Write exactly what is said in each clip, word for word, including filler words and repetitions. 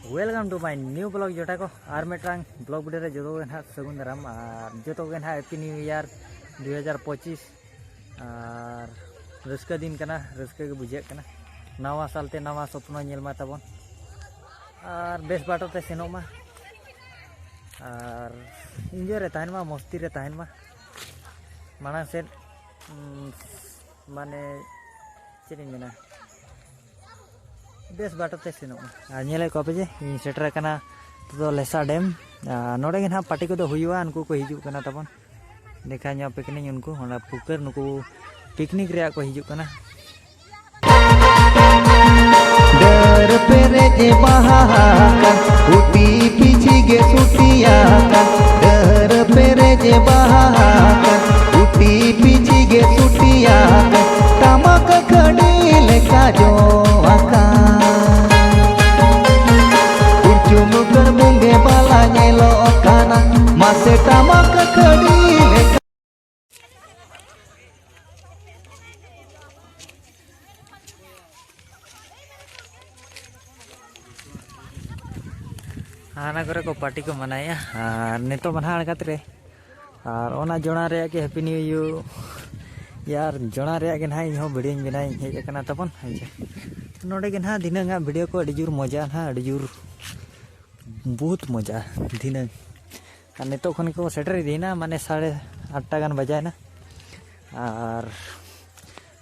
Welcome to my new vlog ᱡᱚᱴᱟ ᱠᱚ, ᱟᱨ ᱢᱤᱫᱴᱟᱝ vlog video ᱨᱮ ᱡᱚᱛᱚ ᱜᱮ ᱱᱟᱦᱟᱜ ᱥᱟᱹᱜᱩᱱ ᱫᱟᱨᱟᱢ ᱟᱨ ᱡᱚᱛᱚ ᱜᱮ ᱱᱟᱦᱟᱜ Happy New Year ᱫᱩ ᱦᱟᱡᱟᱨ ᱯᱚᱸᱪᱤᱥ᱾ ᱟᱨ ᱨᱟᱹᱥᱠᱟᱹ ᱫᱤᱱ ᱠᱟᱱᱟ, ᱨᱟᱹᱥᱠᱟᱹ ᱜᱮ ᱵᱩᱡᱷᱟᱹᱜ ᱠᱟᱱᱟ᱾ ᱱᱟᱣᱟ ᱥᱟᱞ ᱛᱮ ᱱᱟᱣᱟ ᱥᱚᱯᱱᱚ ᱧᱮᱞ ᱢᱟ ᱛᱟᱵᱚᱱ, ᱟᱨ ᱵᱮᱥ ᱵᱟᱴᱚ ᱛᱮ ᱥᱮᱱᱚᱜ ᱢᱟ, ᱟᱨ enjoy ᱨᱮ ᱛᱟᱦᱮᱱ ᱢᱟ, ᱢᱚᱥᱛᱤ ᱨᱮ ᱛᱟᱦᱮᱱ ᱢᱟ ᱢᱟᱲᱟᱝ ᱥᱮᱫ᱾ ᱩᱸ, ᱢᱟᱱᱮ ᱪᱮᱫ ᱤᱧ ᱢᱮᱱᱟ, ᱵᱮᱥ ᱵᱟᱴᱚ ᱛᱮ ᱥᱮᱱᱚᱜ ᱢᱟ᱾ ᱟᱨ ᱧᱮᱞᱮᱫ ᱠᱚᱣᱟ ᱯᱮ ᱡᱮ ᱤᱧ ᱥᱮᱴᱮᱨ ᱟᱠᱟᱱᱟ ᱱᱤᱛᱚᱜ ᱫᱚ ᱞᱮᱥᱟ ᱰᱮᱢ᱾ ᱟᱨ ᱱᱚᱰᱮ ᱜᱮ ᱱᱟᱦᱟᱜ ᱯᱟᱨᱴᱤ ᱠᱚᱫᱚ ᱦᱩᱭᱩᱜᱼᱟ, ᱩᱱᱠᱩ ᱠᱚ ᱦᱤᱡᱩᱜ ᱠᱟᱱᱟ ᱛᱟᱵᱚᱱ᱾ ᱫᱮᱠᱷᱟ ᱧᱚᱜ ᱯᱤᱠᱱᱤᱠ, ᱩᱱᱠᱩ ᱚᱱᱟ ᱯᱩᱠᱟᱹᱨ ᱱᱩᱠᱩ ᱯᱤᱠᱱᱤᱠ ᱨᱮᱭᱟᱜ ᱠᱚ ᱦᱤᱡᱩᱜ ᱠᱟᱱᱟ᱾ ᱰᱟᱹᱨ ᱯᱮᱨᱮᱡ ᱮ ᱵᱟᱦᱟ ᱟᱠᱟᱱ, ᱩᱴᱤ ᱯᱤᱪᱷᱤ ᱜᱮ ᱥᱩᱴᱤ ᱟᱠᱟᱱ᱾ ᱰᱟᱹᱨ ᱯᱮᱨᱮᱡ ᱮ ᱵᱟᱦᱟ ᱟᱠᱟᱱ, ᱩᱴᱤ ᱯᱤᱪᱷᱤ ᱜᱮ ᱥᱩᱴᱤ ᱟᱠᱟᱱ᱾ ᱴᱟᱢᱟᱠ ᱠᱷᱟᱹᱰᱤ ᱞᱮᱠᱟ ᱡᱚ ᱟᱠᱟᱱ᱾ ᱩᱪᱩᱢ ᱩᱛᱟᱹᱨ ᱵᱩᱸᱜᱮ ᱵᱟᱞᱟ ᱧᱮᱞᱚᱜ ᱠᱟᱱᱟ, ᱢᱟᱥᱮ ᱴᱟᱢᱟᱠ ᱠᱷᱟᱹᱰᱤ ᱞᱮᱠᱟ᱾ ᱦᱟᱱᱟ ᱠᱚᱨᱮ ᱠᱚ ᱯᱟᱨᱴᱤ ᱠᱚ ᱢᱟᱱᱟᱭᱮᱫᱼᱟ, ᱟᱨ ᱱᱤᱛᱚᱜ ᱢᱟ ᱱᱟᱦᱟᱜ ᱟᱬᱜᱟᱛ ᱨᱮ, ᱟᱨ ᱚᱱᱟ ᱡᱚᱲᱟ ᱨᱮᱭᱟᱜ ᱜᱮ Happy New Year ᱡᱚᱲᱟ ᱨᱮᱭᱟᱜ ᱜᱮ ᱱᱟᱦᱟᱜ ᱤᱧᱦᱚᱸ ᱵᱷᱤᱰᱤᱭᱳᱧ ᱵᱮᱱᱟᱣᱤᱧ ᱦᱮᱡ ᱟᱠᱟᱱᱟ ᱛᱟᱵᱚᱱ᱾ ᱦᱮᱸ ᱪᱮ, ᱱᱚᱰᱮ ᱜᱮ ᱱᱟᱦᱟᱜ ᱫᱷᱤᱱᱟᱹᱝ ᱟᱜ ᱵᱷᱤᱰᱤᱭᱳ ᱠᱚ ᱟᱹᱰᱤ ᱡᱳᱨ ᱢᱚᱡᱟ ᱱᱟᱦᱟᱜ, ᱟᱹᱰᱤ ᱡᱳᱨ ᱵᱚᱦᱩᱛ ᱢᱚᱡᱟ ᱫᱷᱤᱱᱟᱹᱝ᱾ ᱟᱨ ᱱᱤᱛᱚᱜ ᱠᱷᱚᱱ ᱜᱮᱠᱚ ᱥᱮᱴᱮᱨ ᱤᱫᱤᱭᱮᱱᱟ, ᱢᱟᱱᱮ ᱥᱟᱲᱮ ᱟᱴᱴᱟ ᱜᱟᱱ ᱵᱟᱡᱟᱭᱮᱱᱟ᱾ ᱟᱨ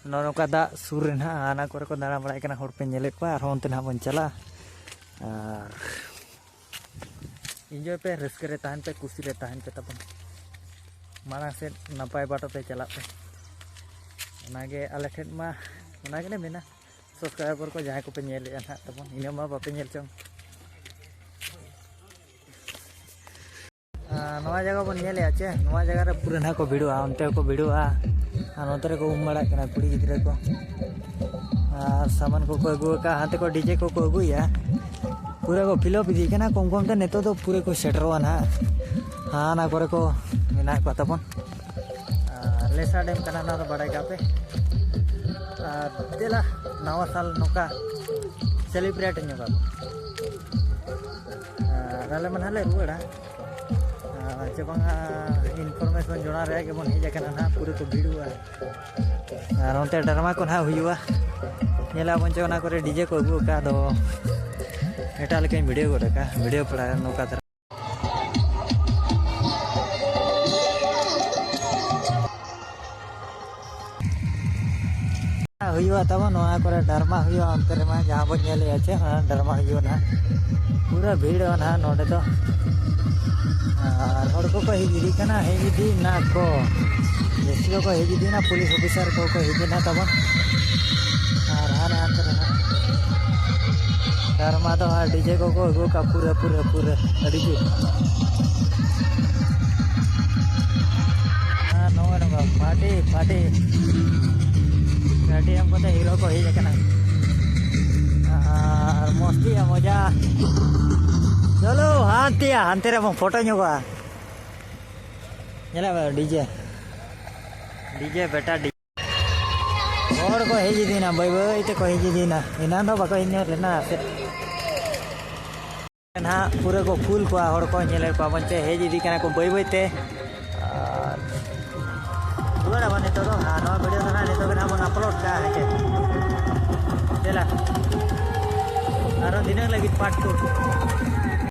ᱱᱚᱜᱼᱚ ᱱᱚᱝᱠᱟ ᱫᱟᱜ ᱥᱩᱨ ᱨᱮ ᱱᱟᱦᱟᱜ ᱦᱟᱱᱟ ᱠᱚᱨᱮ ᱠᱚ ᱫᱟᱬᱟ ᱵᱟᱲᱟᱭ ᱠᱟᱱᱟ, ᱦᱚᱲ ᱯᱮ ᱧᱮᱞᱮᱫ ᱠᱚᱣᱟ᱾ ᱟᱨᱦᱚᱸ ᱚᱱᱛᱮ ᱱᱟᱦᱟᱜ ᱵᱚᱱ ᱪᱟᱞᱟᱜᱼᱟ᱾ ᱟᱨ enjoy ᱯᱮ, ᱨᱟᱹᱥᱠᱟᱹ ᱨᱮ ᱛᱟᱦᱮᱱ ᱯᱮ, ᱠᱩᱥᱤ ᱨᱮ ᱛᱟᱦᱮᱱ ᱯᱮ ᱛᱟᱵᱚᱱ᱾ ᱢᱟᱲᱟᱝ ᱥᱮᱫ ᱱᱟᱯᱟᱭ ᱵᱟᱴᱟ ᱛᱮ ᱪᱟᱞᱟᱜ ᱯᱮ, ᱚᱱᱟᱜᱮ ᱟᱞᱮ ᱴᱷᱮᱱ ᱢᱟ, ᱚᱱᱟ ᱜᱮᱞᱮ ᱢᱮᱱᱟ᱾ Subscriber ᱠᱚ ᱡᱟᱦᱟᱸᱭ ᱠᱚᱯᱮ ᱧᱮᱞᱮᱫᱼᱟ ᱱᱟᱦᱟᱜ ᱛᱟᱵᱚᱱ, ᱤᱱᱟᱹᱜ ᱢᱟ ᱵᱟᱯᱮ ᱧᱮᱞ ᱪᱚᱝ᱾ ᱟᱨ ᱱᱚᱣᱟ ᱡᱟᱭᱜᱟ ᱵᱚᱱ ᱧᱮᱞᱮᱫᱼᱟ ᱪᱮ, ᱱᱚᱣᱟ ᱡᱟᱭᱜᱟ ᱨᱮ ᱯᱩᱨᱟᱹ ᱱᱟᱦᱟᱜ ᱠᱚ ᱵᱷᱤᱲᱚᱜᱼᱟ, ᱚᱱᱛᱮ ᱦᱚᱸᱠᱚ ᱵᱷᱤᱲᱚᱜᱼᱟ᱾ ᱟᱨ ᱱᱚᱛᱮ ᱨᱮᱠᱚ ᱩᱢ ᱵᱟᱲᱟᱜ ᱠᱟᱱᱟ ᱠᱩᱲᱤ ᱜᱤᱫᱽᱨᱟᱹ ᱠᱚ᱾ ᱟᱨ ᱥᱟᱢᱟᱱ ᱠᱚᱠᱚ ᱟᱹᱜᱩ ᱟᱠᱟᱫᱼᱟ, ᱦᱟᱱᱛᱮ ᱠᱚ DJ ᱠᱚᱠᱚ ᱟᱹᱜᱩᱭᱮᱫᱼᱟ᱾ ᱯᱩᱨᱟᱹ ᱠᱚ fill up ᱤᱫᱤᱭ ᱠᱟᱱᱟ, ᱠᱚᱢ ᱠᱚᱢ ᱛᱮ ᱱᱤᱛᱚᱜ ᱫᱚ ᱯᱩᱨᱟᱹ ᱠᱚ ᱥᱮᱴᱮᱨᱚᱜᱼᱟ ᱱᱟᱦᱟᱜ᱾ ᱦᱟᱱᱟ ᱠᱚᱨᱮ ᱠᱚ ᱢᱮᱱᱟᱜ ᱠᱚᱣᱟ ᱛᱟᱵᱚᱱ᱾ ᱟᱨ ᱞᱮᱥᱟ ᱰᱮᱢ ᱠᱟᱱᱟ, ᱚᱱᱟ ᱫᱚ ᱵᱟᱲᱟᱭ ᱠᱟᱜ ᱯᱮ᱾ ᱟᱨ ᱫᱮᱞᱟ ᱱᱟᱣᱟ ᱥᱟᱞ ᱱᱚᱝᱠᱟ celebrate ᱧᱚᱜᱟ ᱵᱚᱱ᱾ ᱟᱞᱮ ᱢᱟ ᱱᱟᱦᱟᱜ ᱞᱮ ᱨᱩᱣᱟᱹᱲᱟ᱾ ᱟᱨ ᱪᱮ ᱵᱟᱝᱟ, information ᱡᱚᱲᱟᱣ ᱨᱮᱭᱟᱜ ᱜᱮᱵᱚᱱ ᱦᱮᱡ ᱟᱠᱟᱱᱟ ᱱᱟᱦᱟᱜ, ᱯᱩᱨᱟᱹ ᱠᱚ ᱵᱷᱤᱲᱚᱜᱼᱟ᱾ ᱟᱨ ᱚᱱᱛᱮ ᱰᱨᱟᱢᱟ ᱠᱚ ᱱᱟᱦᱟᱜ ᱦᱩᱭᱩᱜᱼᱟ᱾ ᱧᱮᱞᱟᱵᱚᱱ ᱪᱮ ᱚᱱᱟ ᱠᱚᱨᱮ DJ ᱠᱚ ᱟᱹᱜᱩ ᱟᱠᱟᱫ, ᱟᱫᱚ ᱮᱴᱟᱜ ᱞᱮᱠᱟᱧ video ᱜᱚᱫ ᱟᱠᱟᱫ, video ᱯᱟᱲᱟ ᱱᱚᱝᱠᱟ ᱫᱷᱟᱨᱟ᱾ ᱦᱩᱭᱩᱜᱼᱟ ᱛᱟᱵᱚᱱ ᱱᱚᱣᱟ ᱠᱚᱨᱮ ᱰᱨᱟᱢᱟ ᱦᱩᱭᱩᱜᱼᱟ, ᱚᱱᱛᱮ ᱨᱮᱢᱟ ᱡᱟᱦᱟᱸ ᱵᱚᱱ ᱧᱮᱞᱮᱫᱼᱟ ᱪᱮ, ᱚᱱᱟ ᱰᱨᱟᱢᱟ ᱦᱩᱭᱩᱜᱼᱟ ᱱᱟᱦᱟᱜ᱾ ᱯᱩᱨᱟᱹ ᱵᱷᱤᱲ ᱱᱟᱦᱟᱜ ᱱᱚᱰᱮ ᱫᱚ᱾ ᱟᱨ ᱦᱚᱲ ᱠᱚᱠᱚ ᱦᱮᱡ ᱤᱫᱤᱜ ᱠᱟᱱᱟ, ᱦᱮᱡ ᱤᱫᱤᱭᱮᱱᱟ ᱠᱚ᱾ ᱡᱟᱹᱥᱛᱤ ᱠᱚᱠᱚ ᱦᱮᱡ ᱤᱫᱤᱭᱮᱱᱟ, ᱯᱩᱞᱤᱥ ᱚᱯᱷᱤᱥᱟᱨ ᱠᱚᱠᱚ ᱦᱮᱡ ᱮᱱᱟ ᱛᱟᱵᱚᱱ᱾ ᱟᱨ ᱦᱟᱱᱮ ᱦᱟᱱᱛᱮ ᱨᱮ ᱱᱟᱦᱟᱜ ᱰᱨᱟᱢᱟ ᱫᱚ ᱦᱟᱸᱜ DJ ᱠᱚᱠᱚ ᱟᱹᱜᱩ ᱠᱟᱜᱼᱟ, ᱯᱩᱨᱟᱹ, ᱯᱩᱨᱟᱹ, ᱯᱩᱨᱟᱹ ᱟᱹᱰᱤ ᱡᱳᱨ᱾ ᱟᱨ ᱱᱚᱜᱼᱚᱭ ᱱᱚᱝᱠᱟ ᱯᱟᱨᱴᱤ, ᱯᱟᱨᱴᱤ, ᱯᱟᱨᱴᱤ ᱮᱢ ᱠᱟᱛᱮ ᱦᱤᱨᱳ ᱠᱚ ᱦᱮᱡ ᱟᱠᱟᱱᱟ᱾ ᱟᱨ ᱢᱚᱥᱛᱤ ᱭᱟ ᱢᱚᱡᱟ᱾ ᱪᱚᱞᱚ ᱦᱟᱱᱛᱮ ᱭᱟ, ᱦᱟᱱᱛᱮ ᱨᱮᱵᱚᱱ ᱯᱷᱳᱴᱳ ᱧᱚᱜᱚᱜᱼᱟ᱾ ᱧᱮᱞᱮᱫ ᱵᱮᱱ DJ, DJ ᱵᱮᱴᱟ DJ᱾ ᱦᱚᱲ ᱠᱚ ᱦᱮᱡ ᱤᱫᱤᱭᱮᱱᱟ, ᱵᱟᱹᱭ ᱵᱟᱹᱭ ᱛᱮᱠᱚ ᱦᱮᱡ ᱤᱫᱤᱭᱮᱱᱟ, ᱮᱱᱟᱱ ᱫᱚ ᱵᱟᱠᱚ ᱦᱮᱡ ᱧᱚᱜ ᱞᱮᱱᱟ ᱥᱮ᱾ ᱱᱟᱦᱟᱜ ᱯᱩᱨᱟᱹ ᱠᱚ ᱯᱷᱩᱞ ᱠᱚᱣᱟ ᱦᱚᱲ ᱠᱚ, ᱧᱮᱞᱮᱫ ᱠᱚᱣᱟ ᱵᱚᱱ ᱪᱮ ᱦᱮᱡ ᱤᱫᱤᱜ ᱠᱟᱱᱟ ᱠᱚ ᱵᱟᱹᱭ ᱵᱟᱹᱭ ᱛᱮ᱾ ᱟᱨ ᱨᱩᱣᱟᱹᱲ ᱟᱵᱚᱱ ᱱᱤᱛᱚᱜ ᱫᱚ, ᱟᱨ ᱱᱚᱣᱟ video ᱫᱚ ᱱᱟᱦᱟᱜ ᱱᱤᱛᱚᱜ ᱜᱮ ᱱᱟᱦᱟᱜ ᱵᱚᱱ upload ᱠᱟᱜᱼᱟ, ᱦᱮᱸ ᱪᱮ? ᱪᱮᱫ ᱞᱮᱠᱟ? ᱟᱨᱚ ᱫᱷᱤᱱᱟᱹᱝ ᱞᱟᱹᱜᱤᱫ part two᱾